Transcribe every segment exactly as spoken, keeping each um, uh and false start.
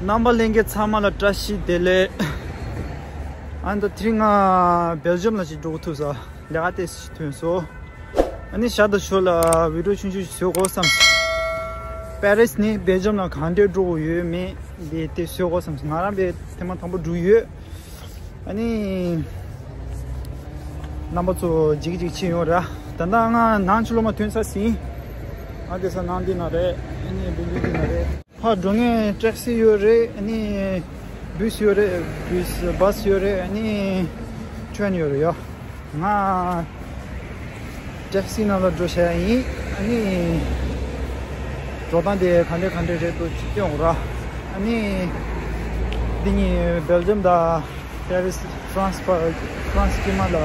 རྣམ་པ་ལྷན་རྒྱས་ཚང་མ་ལ་བཀྲ་ཤིས་བདེ་ལེགས། ཨ་ནི་ད་དེ་རིང་ང་བྷེལ་ཇམ་ལ་ཅིག་འགྲོ་གི་ཐུག་ས་ལས་ཀ་དེ་ཞིག་ཐོན་སོང་། ཨ་ནི་ཞག་དང་ཞོར་ལ་བི་ཌིའོ་ཆུང་ཆུང་ཞིག་བཟོ་དགོས་བསམ། པེ་རིས་ནས་བྷེལ་ཇམ་ལ་གང་འདྲས་འགྲོ་དགོས་ཡོད་མེད་དེ་དེ་བཟོ་དགོས་བསམ། ང་རང་དཔེ་ཐེངས་མ་དང་པོ་འགྲོ་ཡོད། ཨ་ནི། རྣམ་པ་ཚོ་ཇིག་ཇིག་ཕྱིན་ཡོང་ར། ད་ལྟ་ང་ནང་ཆུ་ལོ་མ་ཐོན་ས་ཟིན། ང་དེ་ས་ནང་འདི་ན་རེད། ཨ་ནི་བིལ་ཌིང་འདི་ན་རེད། ཕར་འགྲོ་མཁན་ཊེག་སི་ཡོད་རེད། ཨ་ནི་བུ་སི་ཡོད་རེད། བུ་སི་བྷ་སི་ཡོད་རེད། ཨ་ནི་ཊེན་ཡོད་རེད་ཡ། ང་ཊེག་སི་ནང་ལ་འགྲོ་བྱ་ཡིན། ཨ་ནི་འགྲོ་སྟངས་དེ་ག་འདྲས་ག་འདྲས་རེད་འདུག་ཅིག་སྟོན་འོང་ར། ཨ་ནི་འདི་གཉིས་བྷེལ་ཇམ་དང་པེ་རིས་ཧྥ་རན་སི་པ་ཧྥ་རན་སི་དཀྱིལ་མ་ལ་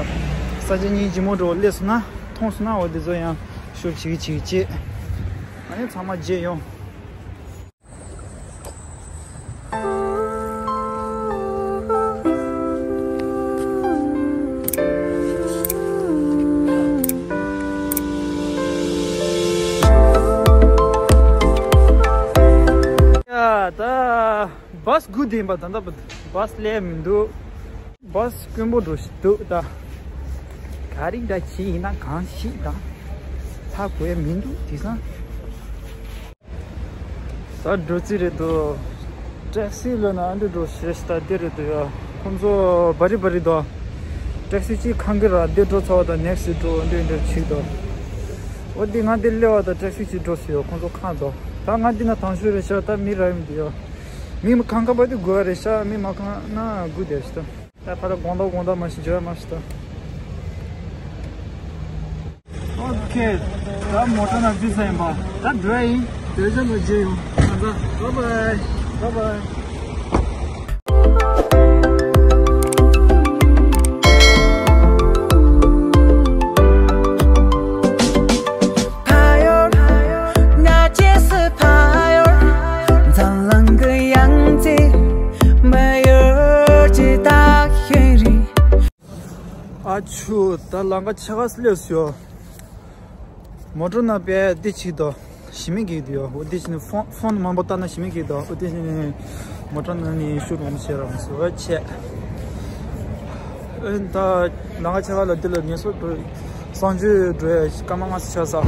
ས་ཆ་གཉིས་ལྗིད་མོ་འགྲོ་སླེབས་སོང་ན་མཐོང་སོང་ན་འོ་དེ་ཚོ་ཡང་ཤུགས་ཆེ་གི་ཆེ་གི་བྱེད། ཨ་ནི་ཚང་མ་མཇལ་ཡོང་། ཡ་ད་བྷ་སི་སྒུག་བསྡད་པ། ད་ལྟ་བྷ་སི་སླེབས་མི་འདུག་བྷ་སི་དཀོན་པོ་འགྲོ་ཞིག་འདུག་ད་ག་རེ་འདྲ་བྱས་ཡིན་ན་གང་ཞིག་ད་ཚ་དགོས་མི་འདུག་དེང་སང་། ད་འགྲོ་རྩིས་རེད་འདུག་ཊེག་སི་ལོ་ན་ཨ་འདྲ་འགྲོ་ཞེས་ད་འདི་རེད་འདུག་ཡ། ཁོང་ཚོ་བ་རི་བ་རི་འདུག་ཊེག་སི་གཅིག་ཁང་གི་ར་འདི་འགྲོ་ཚར་བ་དང་ནེག་སི་འགྲོ་འདི་འདྲ་ཆིག་འདུག་འོ་འདི་ང་འདི་སླེབས་བ་དང་ཊེག་སི་གཅིག་འགྲོ་ཞེས་ཡོད། ཁོང་ཚོ་ཁང་འདུག་ད་ང་འདི་ན་དང་ཤོས་རེད་ཤག་ད་མི་ར་ཡོང་འདི་ཡོད། མི་མ་ཁང་ཁང་པ་འདི་དགོས་རེད་ཤག་མི་མ་ཁང་ན་དགོས་བསྡད་ཤག་ད་ཕ་ད་དགོང་དག་དགོང་དག་མ་ཤི་འཇོ་ཡ་མ་ཤི་ད། ཨོ་ཁེ། ད་མོ་ཊ་ནང་འཛུལ་ས་ཡིན་པ། ད་འགྲོ་ཡ་ཡིན། བོད་ལྗོངས་ལ་མཇལ་ཡོང་། ད་ད་བྷའི་བྷའི། བྷའི་བྷའི། ཕ་ཡུལ་ང་རྗེས་སུ་ཕ་ཡུལ། འཛམ་གླིང་གི་ཡང་རྩེ་མི་ཡུལ་གྱི་རྟགས་ཤིག་རེད། ཨ་ཆུ་ད་ལམ་ཁ་ཕྱེད་ཀ་སླེབས་སོང་། མོ་ཊ་ནང་པས་འདི་གཅིག་དང་ཞི་མི་གི་འདུག་ཡོ། འོ་འདི་ཕྱིན་ནས་ཕོན་ཕོན་མང་པོ་བཏང་ན་ཞི་མི་གི་འདུག་འོ་འདི་ཕྱིན་ནས་མོ་ཊ་ནང་ནས་ཤུགས་རོང་བྱེད་རང་སོ་བ་ཆད། ཨེ་ད་ལམ་ཁ་ཕྱེད་ཀ་ལ་འདི་ལ་ངལ་གསོ་འགྲོ་གསང་སྤྱོད་འགྲོ་ཡ་སྐར་མ་ལྔ་ཙམ་ཆགས་ས།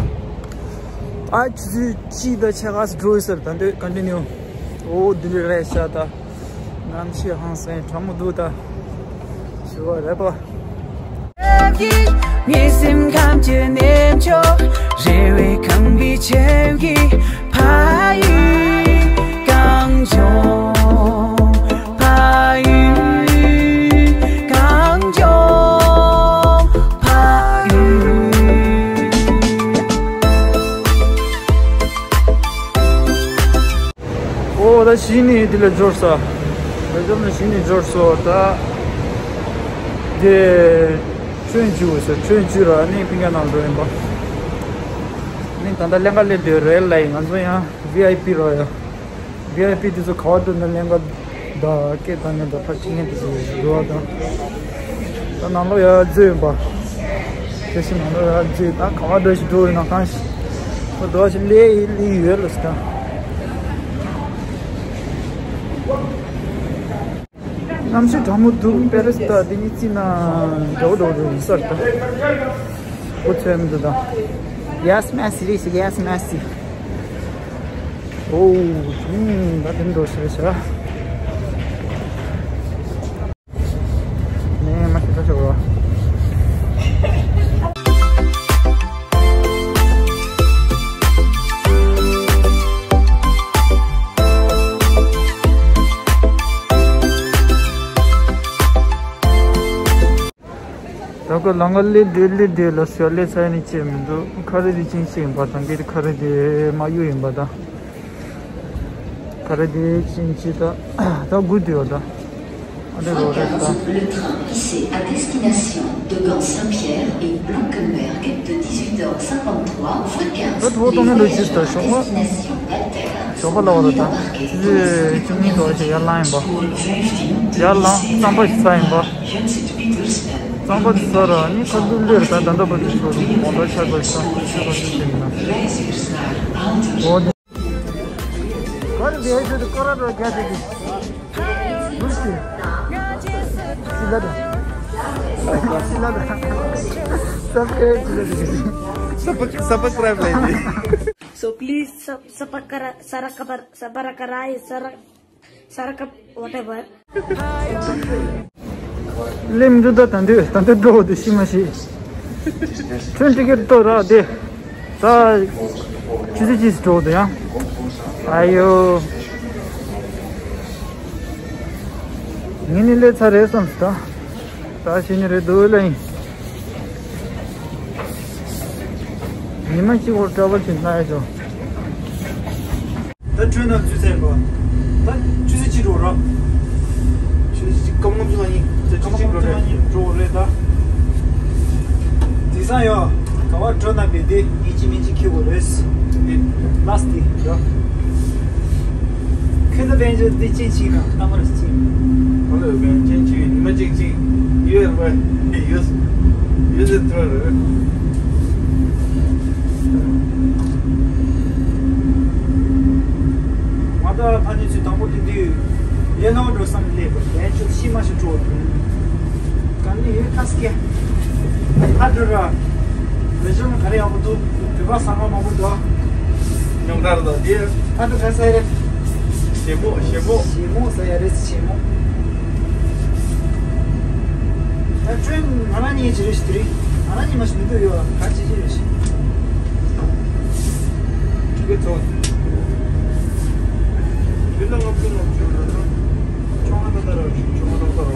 ཨ་ཆུ་ཚོད་གཅིག་དང་ཕྱེད་ཀ་ཙམ་འགྲོ་ཡོད་ཟེར། ད་འདོད་ཀོན་ཊི་ནིའུ། འོ་འདི་ལས་རེད་ཤག་ད། གནམ་གཤིས་ཧང་སང་གྲང་མོ་འདུག་ད། ཞུ་བ་རེད་པ། ངའི་སེམས་ཁམས་ཀྱི་གནས་མཆོག་རེ་བའི་ཁམས་པའི་ཆེན་གྱི་ཕ་ཡུལ་གངས་ལྗོངས། ཕ་ཡུལ་གངས་ལྗོངས་ཕ་ཡུལ། ཨོ་ད་གཞི་ནས་འདི་ལ་འབྱོར་ས། བོད་ལྗོངས་ནས་གཞི་ནས་འབྱོར་སོ་ད། འདི་ཁྲོན་ཅུ་ཟེར། ཁྲོན་ཅུ་ར་ནི་ཕིང་ཀ་ནང་འགྲོ་ཡིན་པ། ནི་ད་ལྟ་ལེན་ག་ལེན་དུས་རེད་ལ་ཡིན། ང་ཚོ་ཡང་ཝི་ཨའི་པི་ར་ཡ། ཝི་ཨའི་པི་དེ་ཚོ་ག་བ་འགྲོ་ན་ལེན་ག་ད་སྐད་བཏང་ནས་ད་ཕར་ཁྱི་ངན་དེ་ཚོ་འགྲོ་བ་དང་། ད་ནང་ལོགས་ཡར་འཛུལ་ཡིན་པ། དེ་བཞིན་ནང་ལོགས་ཡར་འཛུལ། ད་ག་བ་འགྲོ་ཞིག་འགྲོ་ཡིན་ན་གང་ཞིག་ད་འགྲོ་ཞིག་ལས་ཡིན་ལས་ཡོད་ལ་ཟེར་ད། གནམ་གཤིས་གྲང་མོ་འདུག་པེ་རི་སི་ད་འདི་གཉིས་བརྩིས་ན་འདྲ་བོ་འདྲ་བོ་འདུག་ཡིན་ས་རེད་ད། སྒོ་ཚོད་མི་འདུག་ད། Yes, Messi, yes, Messi. ཨོ། ད་དེ་འགྲོ་ཤེས་ཤ། ནས་མ་ཤེས་ད་ཤོག་རོ། ད་ཁོ་ལམ་ཁ་སླེབས་བསྡད་སླེབས་བསྡད་ལ་ཟེར་སླེབས་ཚར་ནས་བྱས་མི་འདུག་ཁ་རི་དེ་ཅིང་ཞིག་ཡིན་པ་དང་གི་ཁ་རི་དེ་མ་གཡུག་ཡིན་པ་དང་། ཁ་རི་དེ་ཅིང་ཅི་ད་ད་དགུ་དུས་ད་ཨ་འདྲ་རོ་རེད་ད། Le train ici à destination de Gand Saint-Pierre et Blankenberg de dix-huit heures cinquante-trois, voie quinze, ད་ཐོག་གཏོང་ནས་འགྲོ་ཆེས་ད་ཞོགས་པ། ཞོགས་པ་ལ་བ་ར་ད། ཆུ་ཚོད་བཅུ་གཉིས་ཐོག་ཞིག་ཡར་ལངས་ཡིན་པ། ཡར་ལངས་རྩམ་པ་ཞིག་ཟ་ཡིན་པ། རྩམ་པ་ཞིག་ཟ་ར་ནི་ཁ་ཐུག་ལོས་ར་ད་ད་ལྟ་བར་དུ་ཞོགས་རུ་དགོང་དག་ཆར་པ་ཞིག་ད་ཆར་པ་ཞིག་ཟིན་ན། འོ་ནི། ག་ Subscribe to the channel. Subscribe, subscribe, lady. So please sub, subscribe, subscribe, subscribe, subscribe, whatever. ལེམ་འདུག་ད་ད་འདུག་ད་འདུག་འགྲོ་འདུག་ཤི་མ་ཤི། ཁྲོན་ཊི་ཀེ་ཊི་ཏོ་ར་དེ། ད། ཆུ་ཚོད་གཅིག་འགྲོ་འདུག་ཡང་། ཨ་ཡོ། ངས་ནི་ལས་ཚར་རེད་བསམ་སོང་ད། ད་ཤི་ནི་རེད་འདུག་ལ་ཡིན། ཉི་མ་གཅིག་འོར་ཊ་རེ་ཝལ་བྱེད་ན་ཡ་ཆོ། ད་ཁྲོན་ནང་ཚུད་ཚར་གོ། ད་ཆུ་ཚོད་གཅིག་འགྲོ་རོགས། ཆུ་ཚོད་གཅིག་སྐམ་སྐམ་ཚོ་ལ་ཡིན། ད་ཆུ་ཚོད་གཅིག་འགྲོ་རེད། འགྲོ་རེད་ད། དེང་སང་ཡོ། ག་བ་འགྲོ་ན་བས་དེ་ཡིན་གཅིག་མིན་གཅིག་ཁྱེར་དགོས་རེད། དེ་ལ་སི་ཊི་ཡོ། ཁྱེད་ཚོ་དཔལ་འབྱོར་དེ་ཅན་ཅིག་དང་གཏམ་པར་ཅིག་ཁོ་ལ་དཔལ་ཅན་ཅིག་ཉི་མ་གཅིག་ཅིག་ཡོད་རེད། ཡོད་ཡོད་ཟེར་ཐུབ་རེད། ང་ད་ཕ་ནི་ཚོས་དང་པོ་དེ་དུས་ཡེ་ནོ་འགྲོ་བསམ་སླེབས་པ་ལན་ཆོག་ཤི་མ་ཤི་སྤྲོ་བ་དུས། གང་ནས་ཡོད་ཁ་སྐད། ཧ་འགྲོ་ར། བོད་ལྗོངས་ག་རེ་ཡག་པོ་འདུག་བོད་པ་ཟ་ཁང་མང་པོ་འདུག་ཉོག་དྲ་རེད་དོ་དེ། ཧ་འགྲོ་ཁ་སེ་རེད། ཞེ་མོ་ཞེ་མོ། ཞེ་མོ་ཟ་ཡ་རེད་ཞེ་མོ། ད་ཁྲོན་ང་རང་གཉིས་ཅི་རེད་ཞིག་དེ་རིང་ང་རང་གཉིས་མ་ཞིག་མི་འདུག་ཡོད་ག་ཅི་ཅི་རེད་ཞིག་ཁྱི་གེ་ཚོ། ཁྱི་ལ་ངབ་ཚོ་ངབ་ཚོ་རེད་ན། ཆུང་ང་ད་ད་ར་ཆུང་ང་ད་ད་ར།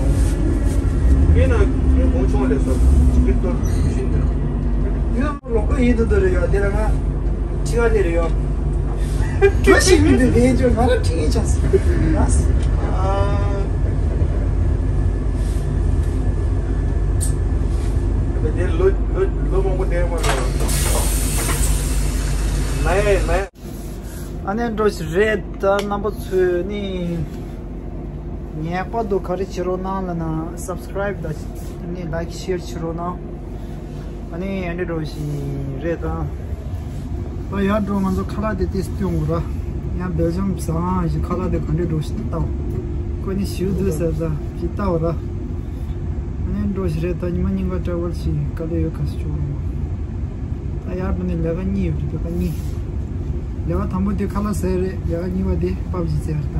ངས་ན་ངས་གོང་ཆུང་ལས་སོ། ཁྱི་གེ་ཏོར་ཤིན་ཏུ། ཡོད་ལོག་གི་ཡིན་དུ་དུ་རེ་ཡོད་དེ་ལ་ང་ཁྱི་ག་ལེ་རེ་ཡོད། གྲོ་ཞིག་མི་འདུག་དེ་ཡིན་ཅོ་ང་ར་ཁྲིད་ཡིན་ཆགས་སི། ཨ། དེ་ལོ་ལོ་ལོ་མང་པོ་དེ་མ་ལ་ཡ་ལ་ཡ། ཨ་ནེ་འགྲོ་ཞིག་རེད་ད་རྣམ་པ་ཚོས་ནི། ངེས་པར་དུ་ག་རེ་བྱེད་རོགས་གནང་ལ་ན་སབ་སི་ཀ་རའིབ་དང་ནི་ལའིཀ་ཤེར་བྱེད་རོགས་གནང་། ཨ་ནི་ཨ་འདྲ་འགྲོ་ཞིག་རེད་ད། ད་ཡར་འགྲོ་ང་ཚོ་ཁ་ལག་དེ་ཏིས་སྟོན་དགོས་ར། ཡང་སྦེལ་ཇམ་བཟང་ཞིག་ཁ་ལག་དེ་ག་འདྲ་འགྲོ་ཞིག་ལྟ་བ། ཁོ་ནི་ཞིབ་འདུག་ཟེར་ད་ཞིག་ལྟ་བ་ར། ཨ་ནི་འགྲོ་ཞིག་རེད་ད་ཉི་མ་གཉིས་ཀ་ཊ་རེ་ཝལ་ཞིག་ག་ལེ་ཡོད་ག་སི་ཆོག་རུང་། ད་ཡར་འགྲོ་ནས་ལས་ཀ་གཉིས་ཡོད་རེད་ལས་ཀ་གཉིས། ལས་ཀ་དང་པོ་དེ་ཁ་ལག་ཟས་རེད་ལས་ཀ་གཉིས་པ་དེ་པབ་ཇི་རྩེ་རེད་ད།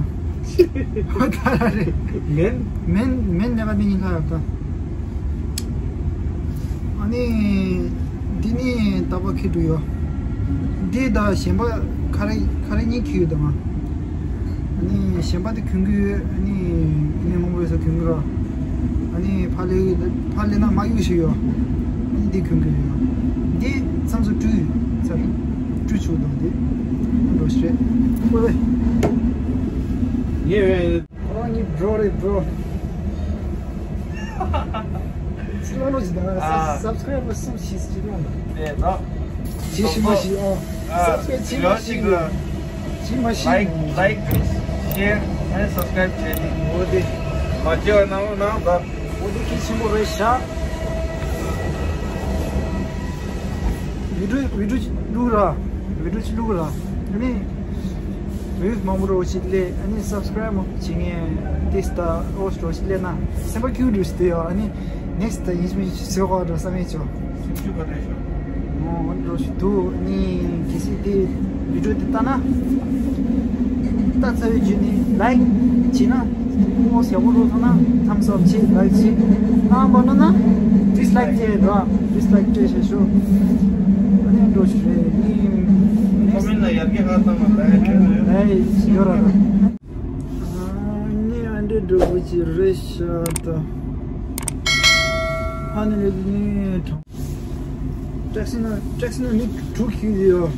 ཧོ་ད་ར་རེད། མེན། མེན་མེན་ལས་ཀ་དེ་གཉིས་ལྷག་ཡོད་ད། ཨ་ནི། འདི་ནི་རྟག་པར་ཁྱེར་འགྲོ་ཡོད། འདི་དང་གཞན་པ་ཁ་རེ་ཁ་རེ་གཉིས་ཁྱེར་ཡོད་དང་། ཨ་ནི་གཞན་པ་དེ་གྱོན་གྱི་ཡོད། ཨ་ནི་མི་མང་པོ་ཡོད་ས་གྱོན་གྱི་ར། ཨ་ནི་ཕ་ལེ་ཕ་ལེ་ན་མ་གཡུག་ཞིག་ཡོད། ཨ་ནི་འདི་གྱོན་གྱི་ཡོད། འདི་མཚམས་སུ་བཀྲུས་ཚར། བཀྲུས་ཆུག་དང་འདི་འགྲོ་ཞེས་ཨོ་ལེ། ངས་ཁོ་རང་གཉིས་འགྲོ་རེད་འགྲོ། ཚིག་ལོ་ལོ་ཞིག་དང་ཨ། སབ་སི་ཀ་རའིབ་གསུམ་བྱས་ཅི་ལོ་ལ། དེ་ནོ། ཅི་ཞིག་མ་ཞིག་ཨ། ཨ། སབ་སི་ཀ་རའིབ་ཅི་མ་ཞིག་ལ། ཅི་མ་ཞིག་ལའིཀ་ལའིཀ་ཤེར་ཨེན་སབ་སི་ཀ་རའིབ་བྱས་ཏེ། འོ་དེ། མ་བྱས་པ་ནང་ལོ་ནང་ད། འོ་དེ་གལ་ཆེན་པོ་རེད་ཤག་བི་ཌིའོ་བི་ཌིའོ་ཅིག་བླུག་ར། བི་ཌིའོ་ཅིག་བླུག་ར། ཨ་ནི། བིའུ་མང་པོ་རོ་ཞིག་སླེབས། ཨ་ནི་སབ་སི་ཀ་རའིབ་མང་པོ་བྱེད་མཁན་ཏིས་ད་ཨོ་ཤི་རོ་ཞིག་སླེབས་ན་སེམས་པ་སྐྱིད་འགྲོ་ཞིག་དེ་ཡོད། ཨ་ནི་ནེག་སི་ཊི་ད་ཡིན་ཞིག་མིན་ཞིག་བཟོས་གོ་ར་བསམ་ཡས་ཆོ། སེམས་ཤུགས་ག་འདྲ་ཞིག་ཨོ་འགྲོ་ཞིག་འདུག་ཨ་ནི་གལ་སྲིད་དེ་བི་ཌིའོ་དེ་ལྟ་ན། ལྟ་ཚར་བའི་རྗེས་ནས་ལའིཀ་བྱས་ན། ཨོ་ཡག་པོ་རོ་ཐོག་ན་ཐམ་སི་ཨབ་བྱེད་ལའིཀ་བྱེད། ཨ་མ་ནོ་ན་ཌིས་ལའིཀ་བྱེད་ར། ཌིས་ལའིཀ་སྤྲད་ཤེས་ཤོ། ཨ་ནི་འགྲོ་ཞིག་རེད་ནི། ཁོ་མིན་ལ་ཡར་རྒྱས་ཁག་ཙམ་མ་ལ་ཡར་རྒྱས་ཡོད་ར། ཨ་ནི་ཨ་འདྲེ་འགྲོ་བོ་ཅི་རེད་ཤག་ད། ཨ་ནི་ལེ་ནི་ཊེག་སི་ན་ཊེག་སི་ན་མི་དྲུག་ཞིག་ཡོད།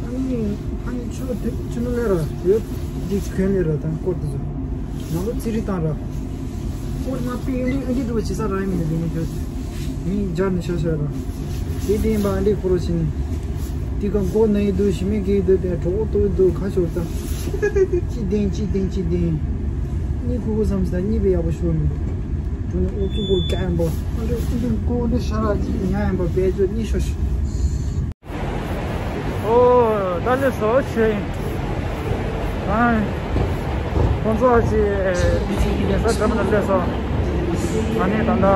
ཨ་ནི་ཨ་ནི་ཆུ་དེ་ཆུ་ནུ་ལེ་ར་ཡོད། འདི་ཁན་ལེ་ར་དང་སྐོར་དུ་ཟོ། ང་ལོ་ཙི་རི་བཏང་ར། ཨོ་མ་པི་ཨ་འདི་ཨ་འདི་འགྲོ་བྱེད་ས་ར་ཡིན་མི་འདི་ནི་ཁྱོད། མི་སྦྱར་ནས་ཤ་ཤ་ར། དེ་དེ་ཡིན་པ་ཨ་འདི་ཁོ་རོ་ཕྱིན་ནས། དེ་ག་མགོ་ན་ཡི་འདུག་ཞི་མི་གི་འདུག་དེ་གྲོགས་པོ་ཏོ་ཡི་འདུག་ཁ་ཤོར་ཙང་། ཅི་བདེན་ཅི་བདེན་ཅི་བདེན། གཉིད་ཁུག་ཁུག་བསམ་ས་གཉིད་པའི་ཡག་པོ་ཤོར་མི་འདུག་དྲུང་ནས་ཨུ་ཚུགས་པོ་ཀ་ཡིན་པ། ཨ་འདི་ཨ་འདི་མགོ་འདི་ཤ་ར་ཅི་ཉ་ཡིན་པ་བེད་སྤྱོད་གཉིད་ཤོར་ཤོར། ཨོ། ད་ལས་སོ་ཆོས་ཡིན། ཨ། ཁོང་ཚོ་ཅི་ཡིན་ས་འགྲམ་ལ་སླེབས་སོང་། ང་ནི་ད་ལྟ་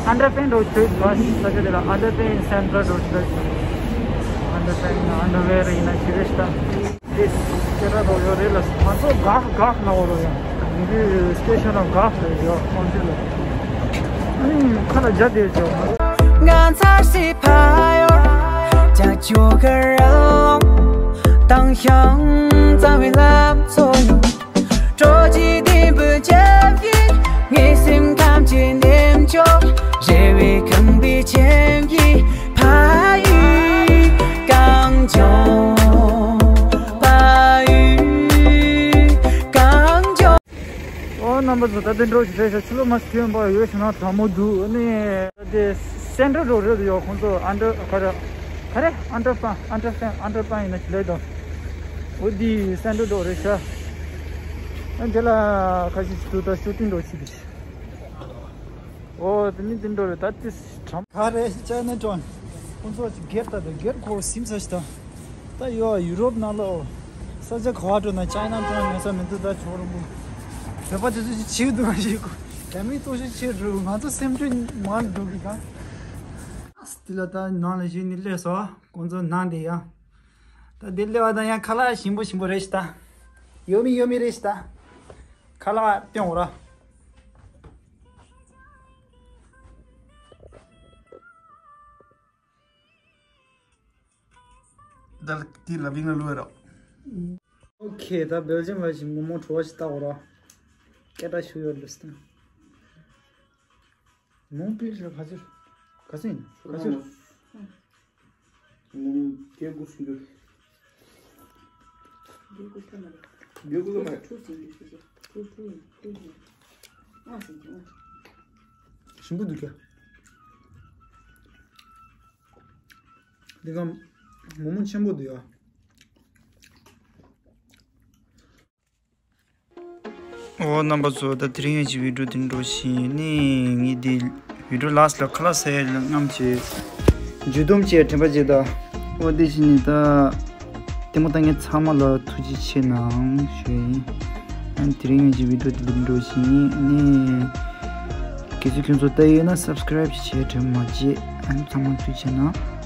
ཨན་ཌར་པེན་འགྲོ་ཆོད་པ་ས་ཆ་དེ་ལ། ཨན་ཌར་པེན་སེན་ཊར་འགྲོ་ཆོད། ཨན་ཌར་པེན་ཨན་ཌར་ཝེར་ཡིན་ན་ཞིག་རེད་ཤག་དེ་སྐད་གྲགས་ཡོད་རེད་ལ། ང་ཚོ་གག་གག་ལ་འོ་རོ་ཡང་། ཡིན་དུས་སི་ཊེ་ཤན་ལ་གག་ལ་ཡོད་ཁོང་ཚོ་ལ། ཨ་ནི་ཁ་ལ་རྒྱ་དེ་བྱོས། ང་ཚར་སི་ཕ་ཡོར་ཅ་ཅོ་ག་ར་ལོང་ཏང་ཤང་ཙང་བའི་ལམ་ཚོ་ཡོང་། སྤྲོ་སྐྱིད་ལྡན་པའི་ཆབ་ཡིན། ངའི་སེམས་ཁམས་ཀྱི་འདེམས་སྐྱོར། རེ་བའི་ཁང་པའི་ཆེམ་གྱི་ཕ་ཡུལ་གངས་ལྗོངས། ཕ་ཡུལ་གངས་ལྗོངས། ཨོ་རྣམ་པ་ཚོ། ད་དེ་འགྲོ་ཞིག་རེད་ཤག་ཕྱི་ལོགས་མ་ཐོན་པ་ཡོད་ཤག་ན་དྲང་མོ་འདུག་ཨ་ནི་དེ་སེན་ཊར་རོ་རེད་ཡོད། ཁོང་ཚོ་ཨན་ཌར་ག་རེ་ག་རེ་ཨན་ཌར་པན་ཨན་ཌར་པན་ཨན་ཌར་པན་ཡིན་ན་ཞིག་ལས་དང་། འོ་དེ་སེན་ཊར་རོ་རེད་ཤག་ཨ་དེ་ལ་ཁ་ཤས་ཅིག་འདུག་ད་ཤུ་ཊིང་འགྲོ་ཆེད་དུ། ཨོ་དེ་ནི་དེ་འགྲོ་རེད། ད་དེ་གྲམ་ག་རེ་ཅའི་ན་ཊའུན། ཁོང་ཚོ་ཅིག་གེཊ་ད་དེ་གེཊ་ཁོ་སིམ་ས་ཞིག་ད། ད་ཡོ་ཡུ་རོབ་ནང་ལོ། ས་ཆ་ག་བ་འགྲོ་ན་ཅའི་ན་ཊའུན་མེད་ས་མི་འདུག་ད་ཆོག་རུང་བོ། བོད་པ་དེ་ཚོ་ཅིག་བྱེད་འདུག་ག་ཞིག་གོ། རྒྱ་མི་གཏོ་ཤི་ཆེ་རུ་ང་ཚོ་སེམས་ཁྲལ་མང་འགྲོ་གི་ག། ཨ་སི་ཏི་ལ་ད་ནང་ལ་ཞིག་ནི་སླེབས་སོ། ཁོང་ཚོ་ནང་དེ་ཡང་། ད་དེ་སླེབས་པ་དང་ཡང་ཁ་ལག་ཞིམ་པོ་ཞིམ་པོ་རེད་ཤག་ད། ཡོ་མི་ཡོ་མི་རེད་ཤག་ད། ཁ་ལག་སྟོན་འོ་ར། ད་དེ་ལ་བིང་ལ་ལུས་རོགས། ཨོ་ཁེ། ད་སྦེལ་ཇམ་བ་ཞིག་མོག་མོག་བྲོ་བ་ཞིག་བཏགས་འོ་ར། སྐད་གྲགས་ཞུ་ཡོད་ལུས་ད། མོག་པིལ་ཞིག་ག་ཚོད། ག་ཚོད་ཡིན། ག་ཚོད། ངོམ་སྐྱེ་དགུ་སུ་འདུག་སྐྱེ་དགུ་ཐ་མ་རེད། སྐྱེ་དགུ་ཐ་མ་རེད། ཐུག་ཟིན་འདུག་ཞུ་ཞུ། ཐུག་ཐུག་ཡིན་ཐུག་ཡིན། ཨ་ཟིན་གྱི་ཨ། ཞིམ་པོ་འདུག་ཀྱ། འདི་ག་མོག་མོག་ཆེན་པོ་འདུག་ཡ། ཨོ་རྣམ་པ་ཚོ། ད་དེ་རིང་ཡང་ཅིག་བི་ཌིའོ་འདི་འགྲོ་བཞིན་ནི་ངས་འདི་བི་ཌིའོ་ལཱསི་ལ་ཁ་ལག་ཟ་ཡ་ལ་རྔམ་བྱས་འཇུ་བསྡོམས་བྱས་དྲན་པ་བྱས་ད། ཨོ་དེ་བཞིན་ནི་ད་ལྟད་མོ་ལྟ་མཁན་ཚང་མ་ལ་ཐུགས་རྗེ་ཆེ་གནང་ཞུ་ཡིན། ཨ་དེ་རིང་ཡང་ཅིག་བི་ཌིའོ་འདི་འགྲོ་བཞིན་ནི་གལ་སྲིད་ཁྱོད་ཚོ་ལྟ་ཡོད་ན་སབ་སི་ཀ་རའིབ་བྱས་དྲན་མ་བརྗེད། ཨ་ཚང་མ་ཐུགས་རྗེ་ཆེ་གནང་།